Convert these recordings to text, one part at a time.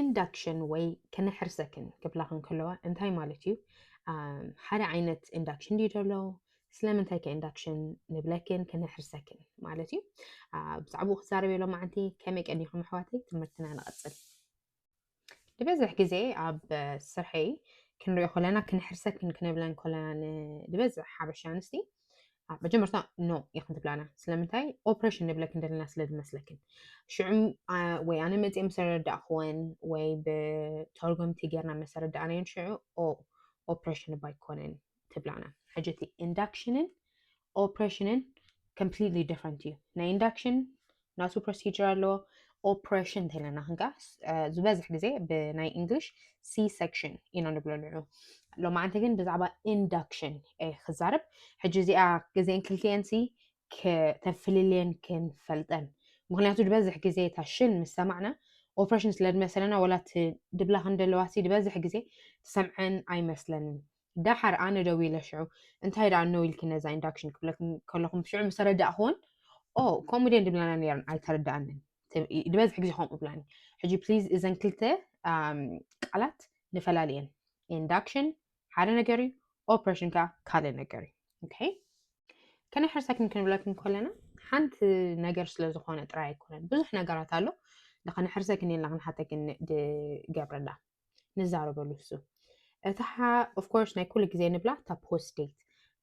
induction ወይ ከነሕርሰክን ክብላኽን ከለዋ እንታይ ማለት እዩ? ሓደ ዓይነት induction ድዩ ዘሎ? ስለምንታይ ከ induction ንብለክን ከነሕርሰክን ማለት እዩ? ብዛዕባኡ ክዛረብ የሎ መዓንቲ። ከመይ ቀኒኹም ኣሕዋተይ? ትምህርትና ንቐጽል። ዝበዝሕ ግዜ ኣብ ስርሐይ ክንሪኦ ከለና ክንሕርሰክን ክንብለን ከለና ንዝበዝሕ ሓበሻ ኣንስቲ መጀመርታ no ኢኽን ትብላና። ስለምንታይ? ኦፕሬሽን ንብለክን ዘለና ስለ ዝመስለክን። ሽዑ ወይ ኣነ መፅየ ምስ ኣረዳእኽወን ወይ ብተርጎምቲ ጌርና ምስ ኣረዳእናየን ሽዑ ኦፕሬሽን እባ ኣይኮነን ትብላና። ሕጂ እቲ ኢንዳክሽንን ኦፕሬሽንን completely different እዩ። ናይ ኢንዳክሽን ናቱ ፕሮሲጀር ኣለዎ። ኦፕሬሽን እንተለና ክንካ ዝበዝሕ ግዜ ብናይ እንግሊሽ ሲ ሴክሽን ኢና ንብሎ ንዑ። ሎማዓንቲ ግን ብዛዕባ ኢንዳክሽን ክዛረብ። ሕጂ እዚኣ ግዜን ክልቲኤን ሲ ከተፍልልየን ክንፈልጠን። ምክንያቱ ዝበዝሕ ግዜ እታ ሽን ምስ ሰማዕና ኦፕሬሽን ስለ ዝመሰለና ወላ ድብላ ክንደለዋ ሲ ዝበዝሕ ግዜ ትሰምዐን ኣይመስለንን። ዳሓር ኣነ ደው ኢለ ሽዑ እንታይ ደኣ no ኢልኪ ነዛ ኢንዳክሽን ክብለኩም ከለኹም ሽዑ ምስ ተረዳእኽዎን ኦ ከምኡ ድየን ድብላና ነይረን ኣይተረዳኣንን። ዝበዝሕ ግዜ ከምኡ ብላኒ። ሕጂ ፕሊዝ እዘን ክልተ ቃላት ንፈላልየን። ኢንዳክሽን ሓደ ነገር እዩ፣ ኦፕሬሽን ከዓ ካልእ ነገር እዩ። ኦኬ፣ ከነሕርሰክን ክንብለክን ከለና ሓንቲ ነገር ስለ ዝኾነ ጥራይ ኣይኮነን፣ ብዙሕ ነገራት ኣሎ። ንኸነሕርሰክን ኢልና ክንሓተክን ድገብረላ ንዛረበሉ እሱ። እታ ኦፍኮርስ ናይ ኩሉ ግዜ ንብላ እታ ፖስት ዴት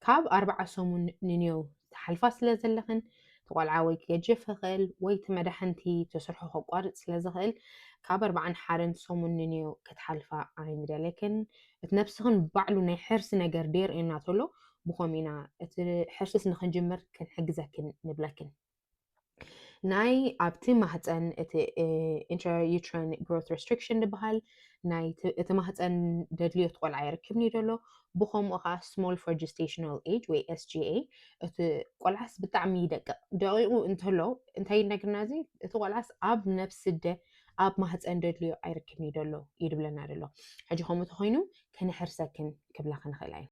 ካብ ኣርባዓ ሰሙን ንንየው ትሓልፋ ስለ ዘለኽን እቲ ቆልዓ ወይ ክገጅፍ ይኽእል ወይ እቲ መዳሕንቲ ተስርሖ ከቋርፅ ስለ ዝኽእል ካብ ኣርባዓን ሓደን ሰሙን ንንየው ክትሓልፋ ኣይምደለክን። እቲ ነብስኽን ባዕሉ ናይ ሕርሲ ነገር ደር እናተሎ ብኸም ኢና እቲ ሕርስስ ንክንጅምር ክንሕግዘክን ንብለክን። ናይ ኣብቲ ማህፀን እቲ intrauterine growth restriction ዝበሃል ናይ እቲ ማህፀን ደድልዮት ቆልዓ ይርክብኒ ደሎ። ብኸምኡ ከዓ small for gestational age ወይ S G A እቲ ቆልዓስ ብጣዕሚ ይደቅቕ። ደቂቑ እንተሎ እንታይ ይነግርና? እዚ እቲ ቆልዓስ ኣብ ነብሲ ደ ኣብ ማህፀን ደድልዮ ኣይርክብኒ ደሎ ይድብለና ደሎ። ሕጂ ከምኡ ተኮይኑ ክንሕርሰክን ክብላ ክንኽእል ኣዩ።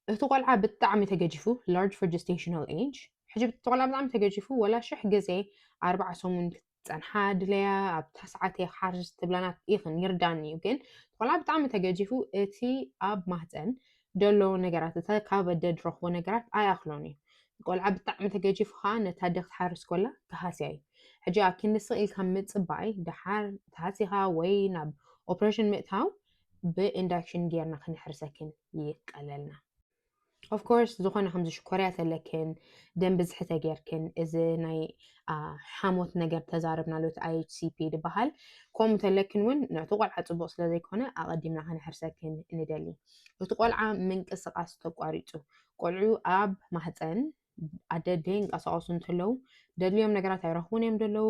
እቲ ቆልዓ ብጣዕሚ ተገጂፉ large for gestational age። ሕጂ እቲ ቆልዓ ብጣዕሚ ተገጂፉ ወላ ሽሕ ግዜ ኣርባዓ ሰሙን ክትፀንሓ ድለያ ኣብታ ሰዓት ክሓርስ ትብለና ኢኽን ይርዳኒ እዩ። ግን ቆልዓ ብጣዕሚ ተገጂፉ እቲ ኣብ ማህፀን ደሎ ነገራት እተ ካብ ኣደ ድረኽቦ ነገራት ኣይኣኽሎን እዩ። ቆልዓ ብጣዕሚ ተገጂፉ ከዓ ነታ ኣደ ክትሓርስ ኮላ ክሃስያ እዩ። ሕጂ ኣብ ክንዲ ስቕ ኢልካ ምፅባይ ደሓር ተሃሲኻ ወይ ናብ ኦፕሬሽን ምእታው ብኢንዳክሽን ጌርና ክንሕርሰክን ይቀለልና። ኦፍኮርስ ዝኾነ ከምዚ ሽኮርያ ተለክን ደም ብዝሒ ተጌርክን እዚ ናይ ሓሞት ነገር ተዛረብናሉ እቲ I H C P ዝበሃል ከምኡ ተለክን እውን ነቲ ቆልዓ ፅቡቕ ስለ ዘይኮነ ኣቐዲምና ክንሕርሰክን ንደሊ። እቲ ቆልዓ ምንቅስቃስ ተቋሪፁ። ቆልዑ ኣብ ማህፀን ኣደ ደይንቀሳቀሱ እንተለዉ ደድልዮም ነገራት ኣይረኽቡን እዮም ዘለዉ።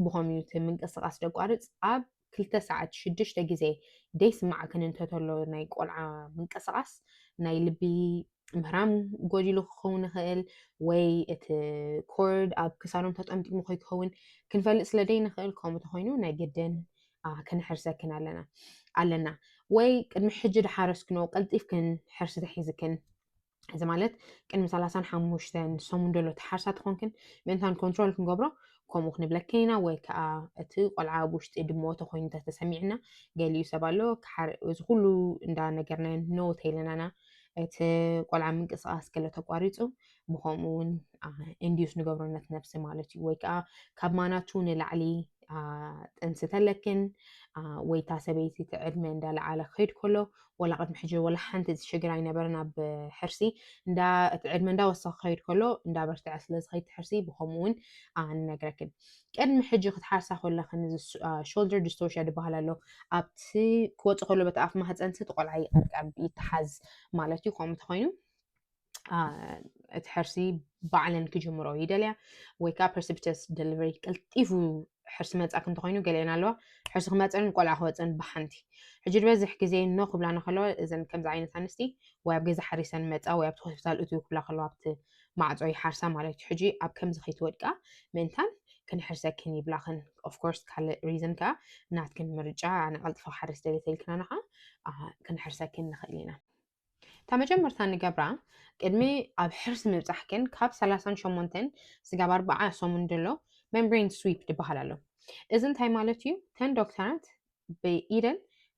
ብኸምኡ እቲ ምንቅስቃስ ደቋርፅ ኣብ ክልተ ሰዓት ሽዱሽተ ግዜ ደይስማዓክን እንተተሎ ናይ ቆልዓ ምንቅስቃስ ናይ ልቢ ምህራም ጎዲሉ ክኸውን ይኽእል ወይ እቲ ኮርድ ኣብ ክሳዶም ተጠምጢሙ ከይክኸውን ክንፈልጥ ስለ ደይንኽእል ከምኡ ተኮይኑ ናይ ግድን ክንሕርሰክን ኣለና ኣለና ወይ ቅድሚ ሕጂ ድሓረስክኖ ቀልጢፍክን ሕርሲ ተሒዝክን እዚ ማለት ቅድሚ ሰላሳን ሓሙሽተን ሰሙን ደሎ ተሓርሳ ትኾንክን ምእንታን ኮንትሮል ክንገብሮ ከምኡ ክንብለክን ኢና ወይ ከዓ እቲ ቆልዓ ኣብ ውሽጢ ድሞ ተኮይኑ ተተሰሚዕና ገሊኡ ሰብ ኣሎ እዚ ኩሉ እንዳ ነገርናዮ no ተይለናና እቲ ቆልዓ ምንቅስቃስ ገለ ተቋሪፁ ብከምኡ እውን ኢንዲዩስ ንገብሮ ነት ነብሲ ማለት እዩ ወይ ከዓ ካብ ማናቱ ንላዕሊ ጥንሲ ተለክን ወይ እታ ሰበይቲ እቲ ዕድመ እንዳለዓለ ክኸይድ ከሎ ወላ ቅድሚ ሕጂ ወላ ሓንቲ ዝሽግር ኣይነበረን ኣብ ሕርሲ እንዳ እቲ ዕድመ እንዳወሰኸ ክኸይድ ከሎ እንዳበርትዐ ስለ ዝኸይድ ሕርሲ ብከምኡ እውን ኣንነግረክን ቅድሚ ሕጂ ክትሓርሳ ከለክን shoulder dystocia ዝበሃል ኣሎ ኣብቲ ክወፅ ከሎ በቲ ኣፍ ማህፀንሲ እቲ ቆልዓ ይቀርቀብ ይተሓዝ ማለት እዩ ከምኡ ተኮይኑ እቲ ሕርሲ ባዕለን ክጅምሮ ይደልያ ወይ ከዓ precipitous delivery ቀልጢፉ ሕርሲ መፃክ እንተኮይኑ ገሊአን ኣለዋ ሕርሲ ክመፀን ቆልዓ ክወፀን ብሓንቲ ሕጂ ዝበዝሕ ግዜ no ክብላ ንከለዋ እዘን ከምዚ ዓይነት ኣንስቲ ወይ ኣብ ገዛ ሓሪሰን መፃ ወይ ኣብቲ ሆስፒታል እትው ክብላ ከለዋ ኣብቲ ማዕፆ ይሓርሳ ማለት እዩ ሕጂ ኣብ ከምዚ ከይትወድቃ ምእንታን ክንሕርሰክን ይብላክን of course ካልእ reason ከዓ ናትክን ምርጫ ኣነ ቀልጥፈ ክሓርስ ደልየ ተልክናና ከዓ ክንሕርሰክን ንኽእል ኢና እታ መጀመርታ ንገብራ ቅድሚ ኣብ ሕርሲ ምብፃሕክን ካብ ሰላሳን ሸሞንተን ስጋብ ኣርባዓ ሰሙን ዘሎ membrane sweep ዝበሃል ኣሎ እዚ እንታይ ማለት እዩ? ተን ዶክተራት ብኢደን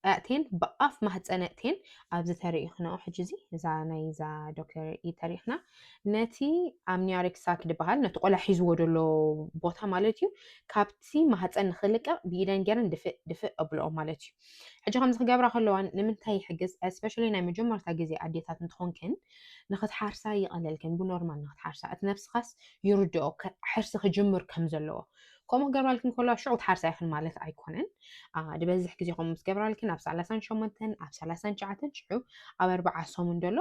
ኣእቴን ብኣፍ ማህፀን ኣእቴን ኣብዚ ተሪኢኽንኦ ሕጂ እዚ እዛ ናይ እዛ ዶክተር ኢድ ተሪኢኽና ነቲ ኣምኒዮሪክ ሳክ ዝበሃል ነቲ ቆልዓ ሒዝዎ ዘሎ ቦታ ማለት እዩ ካብቲ ማህፀን ንክልቀቕ ብኢደን ገይረን ድፍእ ድፍእ ኣብልኦ ማለት እዩ። ሕጂ ከምዚ ክገብራ ከለዋ ንምንታይ ይሕግዝ? Especially ናይ መጀመርታ ግዜ ኣዴታት እንትኾንክን ንክትሓርሳ ይቐለልክን ብኖርማል ንክትሓርሳ እቲ ነብስኻስ ይርድኦ ከ- ሕርሲ ክጅምር ከም ዘለዎ ከምኡ ክገብራልክን ከለዋ ሽዑ ክትሓርሳ ይኽን ማለት ኣይኮነን። ድበዝሕ ግዜ ከምኡ ምስ ገብራልክን ኣብ ሰላሳን ሸሞንተን ኣብ ሰላሳን ትሽዓተን ሽዑ ኣብ ኣርባዓ ሰሙን ደሎ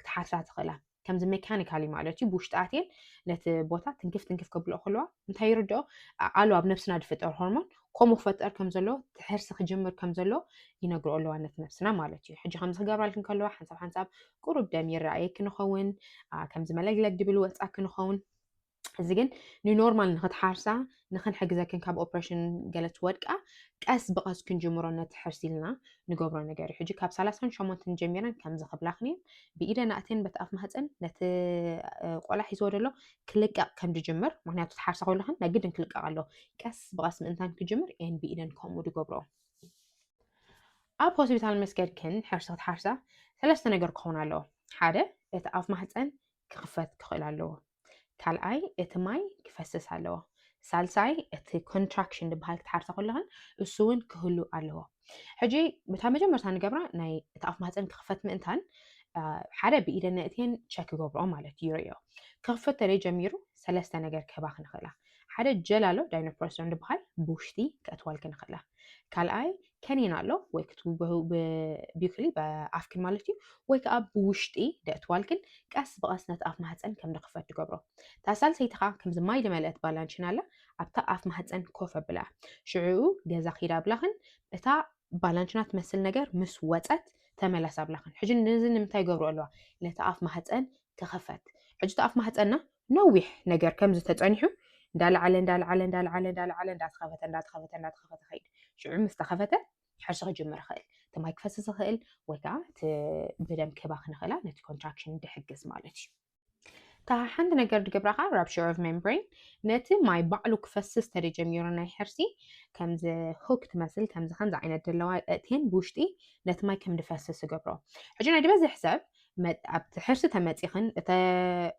ክትሓርሳ ትኽእላ። ከምዚ ሜካኒካሊ ማለት እዩ ብውሽጢ ኣትየን ነቲ ቦታ ትንክፍ ትንክፍ ከብልኦ ከለዋ እንታይ ይርድኦ? ኣሉ ኣብ ነብስና ዝፍጠር ሆርሞን ከምኡ ክፈጠር ከም ዘሎ እቲ ሕርሲ ክጅምር ከም ዘሎ ይነግርኦ ኣለዋ ነቲ ነብስና ማለት እዩ። ሕጂ ከምዚ ክገብራልክን ከለዋ ሓንሳብ ሓንሳብ ቁሩብ ደም ይረኣየኪ ንኸውን ከምዚ መለግለግ ድብል ወፃኪ ንኸውን እዚ ግን ንኖርማል ንክትሓርሳ ንክንሕግዘክን ካብ ኦፕሬሽን ገለ ትወድቃ ቀስ ብቀስ ክንጅምሮ ነቲ ሕርሲ ኢልና ንገብሮ ነገር እዩ። ሕጂ ካብ ሰላሳን ሸሞንተን ጀሚረን ከምዚ ክብላኽን እየን ብኢደን ኣእተን በቲ ኣፍ ማህፀን ነቲ ቆልዓ ሒዝዎ ዘሎ ክልቀቕ ከም ዝጅምር ምክንያቱ ትሓርሳ ከለኽን ናይ ግድን ክልቀቕ ኣለዎ። ቀስ ብቀስ ምእንታን ክጅምር እየን ብኢደን ከምኡ ዝገብርኦ። ኣብ ሆስፒታል ምስ ከድክን ሕርሲ ክትሓርሳ ሰለስተ ነገር ክኸውን ኣለዎ። ሓደ እቲ ኣፍ ማህፀን ክኽፈት ክኽእል ኣለዎ። ካልኣይ እቲ ማይ ክፈስስ ኣለዎ። ሳልሳይ እቲ ኮንትራክሽን ዝበሃል ክትሓርሳ ከለኽን እሱ እውን ክህሉ ኣለዎ። ሕጂ ብታ መጀመርታ ንገብራ ናይ እቲ ኣፍ ማህፀን ክኽፈት ምእንታን ሓደ ብኢደን ነእትየን ቸክ ይገብርኦ ማለት ይርእዮ። ክኽፈት ተደይ ጀሚሩ ሰለስተ ነገር ክህባ ክንኽእላ ሓደ ጀል ኣሎ ዳይኖፕሮስተን ዝበሃል ብውሽጢ ከእትዋልክን ይኽእላ። ካልኣይ ከኒን ኣሎ ወይ ብዩክሊ ብኣፍክን ማለት እዩ ወይ ከዓ ብውሽጢ ደእትዋልክን ቀስ ብቐስ ነቲ ኣፍ ማህፀን ከም ንኽፈት ትገብሮ። እታ ሳልሰይቲ ከዓ ከምዚ ማይ ዝመልአት ባላንሽን ኣላ ኣብታ ኣፍ ማህፀን ኮፍ ኣብላ ሽዕኡ ገዛ ኪዳ ኣብላኽን እታ ባላንሽና ትመስል ነገር ምስ ወፀት ተመለስ ኣብላኽን። ሕጂ ነዚ ንምንታይ ይገብሩ ኣለዋ? ነቲ ኣፍ ማህፀን ክኽፈት። ሕጂ እቲ ኣፍ ማህፀንና ነዊሕ ነገር ከምዚ ተፀኒሑ እንዳለዓለ እንዳለዓለ እንዳለዓለ እንዳለዓለ እንዳተኸፈተ እንዳተኸፈተ እንዳተኸፈተ ኸይድ ሽዑ ምስ ተኸፈተ ሕርሲ ክጅምር ይኽእል። እቲ ማይ ክፈስስ ይኽእል ወይ ከዓ እቲ ብደም ክህባ ክንኽእላ ነቲ ኮንትራክሽን ድሕግዝ ማለት እዩ። እታ ሓንቲ ነገር ድገብራ ከዓ rupture of membrane ነቲ ማይ ባዕሉ ክፈስስ ተደ ጀሚሩ ናይ ሕርሲ ከምዚ ሁክ ትመስል ከምዚ ከምዚ ዓይነት ዘለዋ እእቴን ብውሽጢ ነቲ ማይ ከም ድፈስስ ይገብሮ። ሕጂ ናይ ድበዝሕ ሰብ ኣብቲ ሕርሲ ተመፂኽን እተ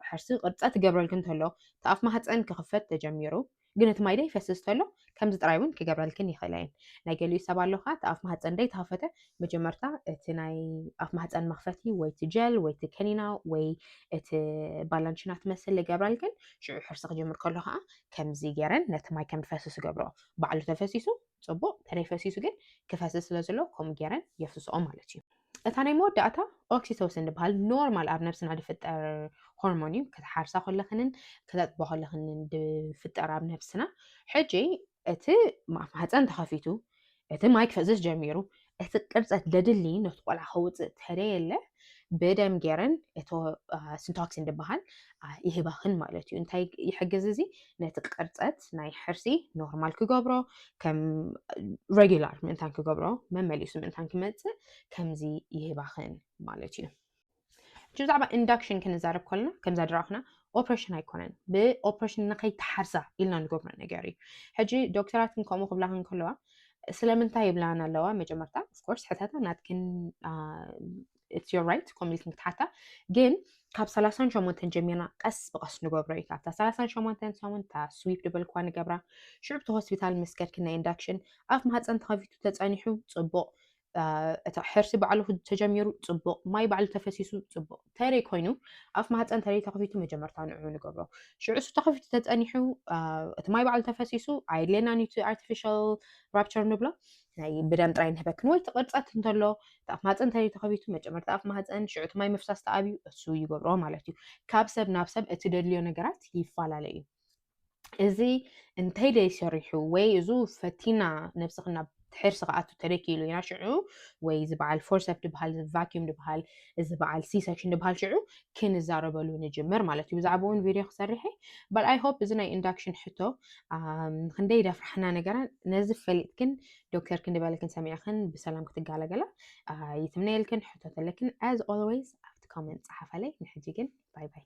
ሕርሲ ቅርፀ ትገብረልክን እንተሎ እቲ ኣፍ ማህፀን ክኽፈት ተጀሚሩ ግን እቲ ማይ ደይ ፈስስ ተሎ ከምዚ ጥራይ እውን ክገብረልክን ይኽእላ እየን። ናይ ገሊኡ ሰብ ኣሎ ከዓ እቲ ኣፍ ማህፀን ደይ ተኸፈተ መጀመርታ እቲ ናይ ኣፍ ማህፀን መኽፈቲ ወይ እቲ ጀል ወይ እቲ ከኒና ወይ እቲ ባላንሽና ትመስል ይገብረልክን ሽዑ ሕርሲ ክጅምር ከሎ ከዓ ከምዚ ገይረን ነቲ ማይ ከም ድፈስስ ይገብሮ። ባዕሉ ተፈሲሱ ፅቡቕ ተደይ ፈሲሱ ግን ክፈስስ ስለ ዘሎ ከምኡ ገይረን የፍስስኦ ማለት እዩ። እታ ናይ መወዳእታ ኦክሲቶሲን ዝበሃል ኖርማል ኣብ ነብስና ዝፍጠር ሆርሞን እዩ። ክትሓርሳ ከለኽንን ክተጥቦ ከለኽንን ዝፍጠር ኣብ ነብስና። ሕጂ እቲ ማህፀን ተኸፊቱ እቲ ማይ ክፈስስ ጀሚሩ እቲ ቅርፀት ደድሊ ነቲ ቆልዓ ከውፅእ ተደየለ ብደም ገይረን እቲ ሲንቶክሲን ዝበሃል ይህባኽን ማለት እዩ። እንታይ ይሕግዝ እዚ ነቲ ቅርፀት ናይ ሕርሲ ኖርማል ክገብሮ ከም ሬጉላር ምእንታን ክገብሮ መመሊሱ ምእንታን ክመፅእ ከምዚ ይህባኽን ማለት እዩ። ብዛዕባ ኢንዳክሽን ክንዛረብ ከለና ከምዛ ድረኽና ኦፕሬሽን ኣይኮነን ብኦፕሬሽን ንኸይተሓርሳ ኢልና ንገብሮ ነገር እዩ። ሕጂ ዶክተራት ከምኡ ክብላኽን ከለዋ ስለምንታይ ይብላን ኣለዋ መጀመርታ ኦፍኮርስ ሕተታ ናትክን it's your right ከምኡ ኢልክን ክትሓታ ግን ካብ ሰላሳን ሸሞንተን ጀሚርና ቀስ ብቀስ ንገብሮ እዩ። ካብታ ሰላሳን ሸሞንተን ሰሙን እታ ስዊፕ ዝበልክዋ ንገብራ ሽዑ ብቲ ሆስፒታል ምስ ከድክን ናይ ኢንዳክሽን ኣፍ ማህፀን ተኸፊቱ ተፀኒሑ ፅቡቕ እቲ ሕርሲ ባዕሉ ተጀሚሩ ፅቡቕ ማይ ባዕሉ ተፈሲሱ ፅቡቕ ተረይ ኮይኑ ኣፍ ማህፀን ተረይ ተኸፊቱ መጀመርታ ንዑ ንገብሮ። ሽዑ እሱ ተኸፊቱ ተፀኒሑ እቲ ማይ ባዕሉ ተፈሲሱ ኣየድልየናን እዩ እቲ ኣርቲፊሻል ራፕቸር ንብሎ ናይ ብደም ጥራይ ንህበክን ወይ ትቕርፀት እንተሎ እቲ ኣፍ ማህፀን ተረይ ተኸፊቱ መጀመርታ ኣፍ ማህፀን ሽዑ እቲ ማይ ምፍሳስ ተኣብዩ እሱ ይገብሮ ማለት እዩ። ካብ ሰብ ናብ ሰብ እቲ ደድልዮ ነገራት ይፈላለ እዩ። እዚ እንተይ ደይ ሰሪሑ ወይ እዙ ፈቲና ነብስኽና ትሕርሲ ክኣቱ ተደኪሉ ኢና ሽዑ ወይ እዚ በዓል ፎርሰፕ ዝበሃል እዚ ቫኪዩም ዝበሃል እዚ በዓል ሲ ሰክሽን ዝበሃል ሽዑ ክንዛረበሉ ንጅምር ማለት እዩ። ብዛዕባኡ እውን ቪድዮ ክሰርሕ እየ። But I hope እዚ ናይ ኢንዳክሽን ሕቶ ክንደይ ደፍራሕና ነገራ ነዚ ፈሊጥክን ዶክተር ክንዲ በለክን ሰሚዕኽን ብሰላም ክትጋለገላ ይትምነየልክን። ሕቶ ተለክን as always ኣብቲ ኮመንት ፀሓፋለይ። ንሕጂ ግን ባይ ባይ።